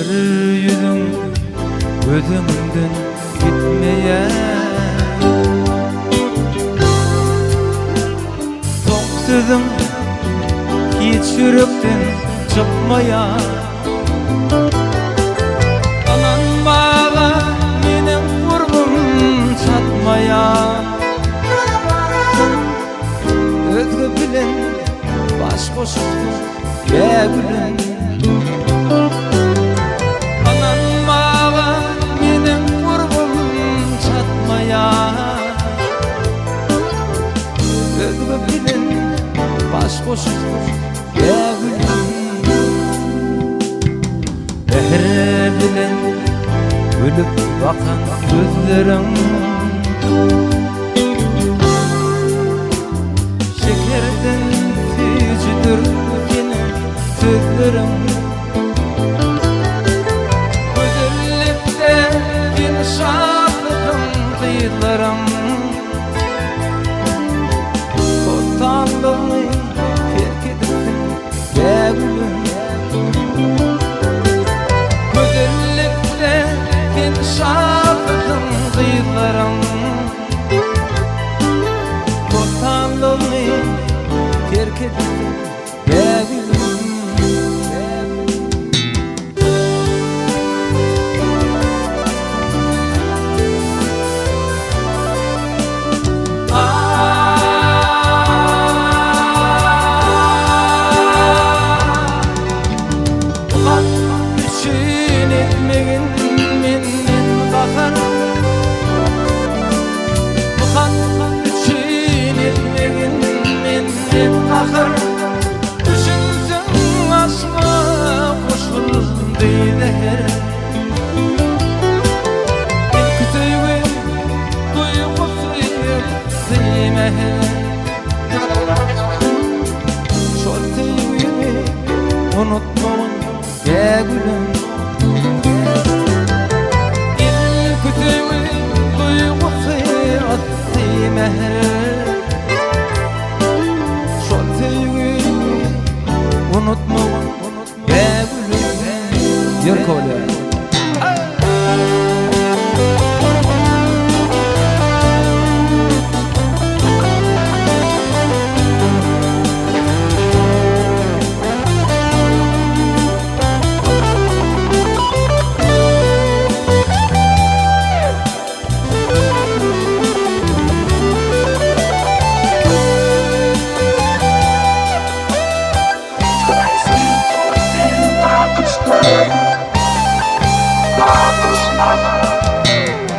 Bir ýüzüň göz öňümden gitmeýär. Soňky sözüň hiç ýürekden çykmaýar. Ynanmaga meniň gurbum çatmaýar. Özge bilen baş goşupsyň bägülüm. Ynanmaga meniň gurbum çatmaýar. Özge bilen baş goşupsyň bägülüm. Mähir bilen gülüp bakan gözleriň Şekerden süýjüdir seniň sözleriň Gözellikde sen şasysyň gyzlaryň Soltanlygyňy terk edipsiň bägülüm Gözellikde sen şasysyň gyzlaryň Soltanlygyňy terk edipsiň bägülüm. Bu hat üçin etmegin menden gahar Bu hat üçin etmegin menden gahar Düşünseň aşyma goşuldy zäher Ilki söýgi duýgusy ýykdy mähir Şol söýgimi unutmagyn bägülüm Ilki söýgi duýgusy ýykdy mähir Şol söýgimi unutmagyn bägülüm Ýör Kolýa.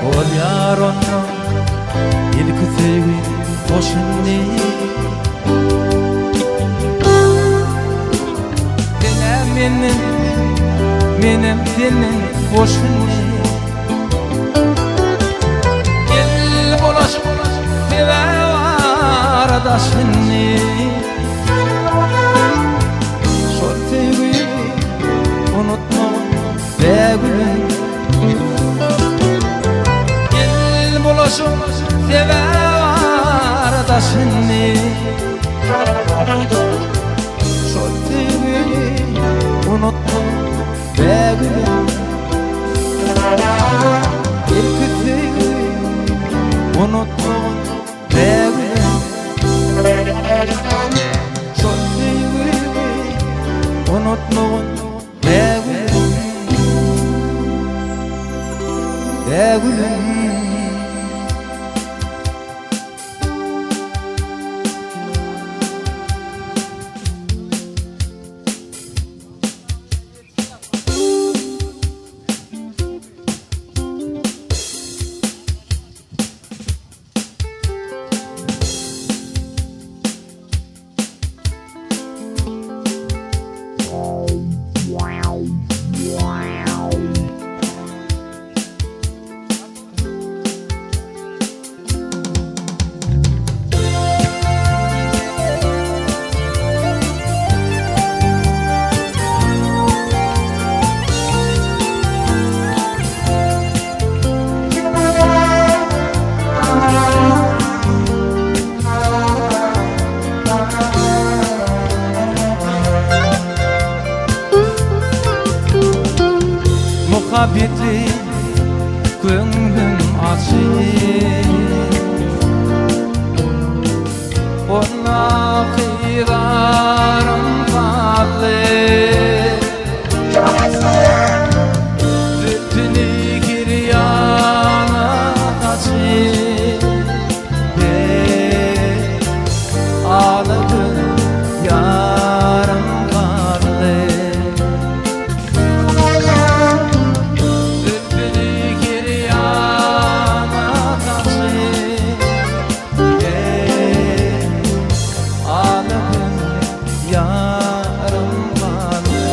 Bolýar onda ilki söýgi hoş indi. Senem menden, menem senden hoş indi. El bulaşyp sebäp aradaş indi. Şol söýgini unutmagyn bägülüm. El bulaşyp sebäp aradaş indi. Şol söýgini unutmagyn bägülüm. Ilki söýgini unutmagyn bägülüm. Şol söýgini unutmagyn bägülüm. Bägülüm. Muhabbetli köňlüm açyk. Ondaky zarym galdy. Zülpüni girýana saçyp, Hey, ala gül ýarym galdy. Zülpüni girýana saçyp, Hey, ala gül ýarym galdy.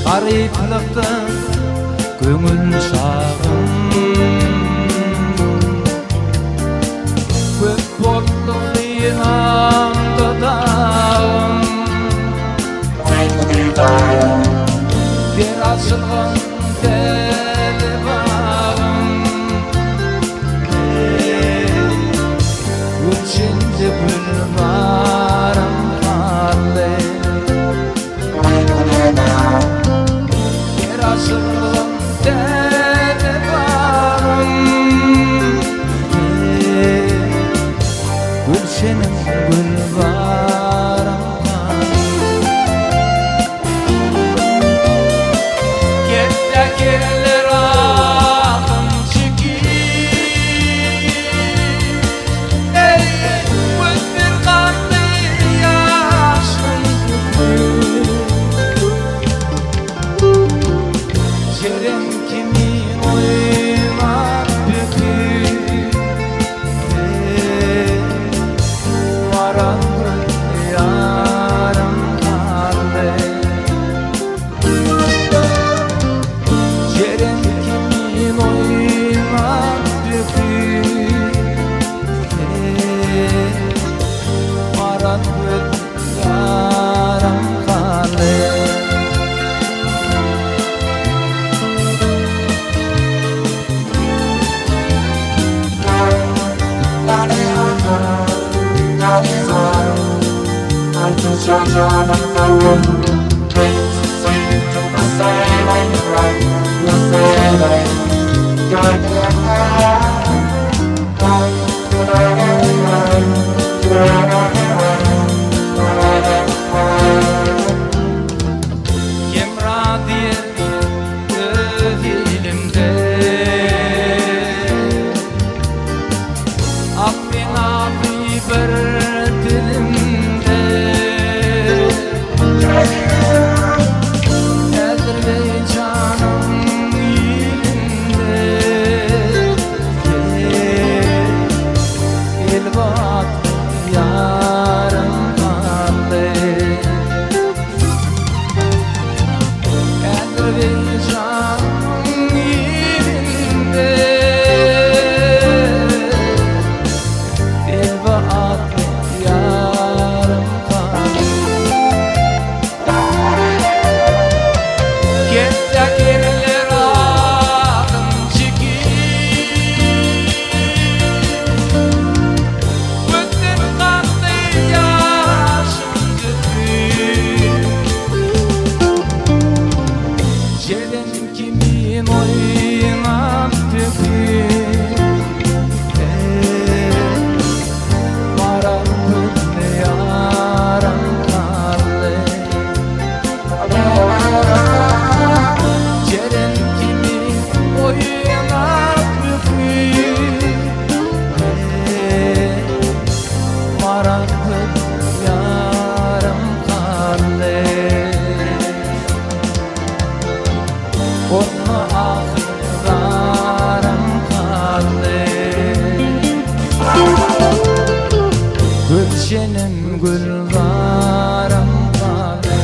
Garyplykda köňül çagym, Köp boldy synamda dagym. Der açylgan täze bagym, Gülşende gül barym galdy. Der açylgan täze bagym, Gülşenim gül barym galdy. Kentdekiler ahym çekip, Ey, gözler ganly ýaşyn döküp. Jeren kimin oýnap büküp, Ey, varan gül ýarym galdy. Jeren kimin oýnap büküp, Ey, varan gül ýarym galdy. Hemra diýer öz ilimde, Aklyň ady bir dilimde. Azerbaýjanyň ilinde, Elba atly ýarym galdy. Azerbaýjanyň ilinde, Elba atly ýarym galdy. Kentdekiler ahyn çekip, Gözden ganly ýaşyn döküp. Jeren kimin oýnap büküp, Ey, varan gül ýarym galdy. Jeren kimin oýnap büküp, Ey, varan gül ýarym galdy. Onda ahy-zarym galdy. Gülşenim gülzarym galdy.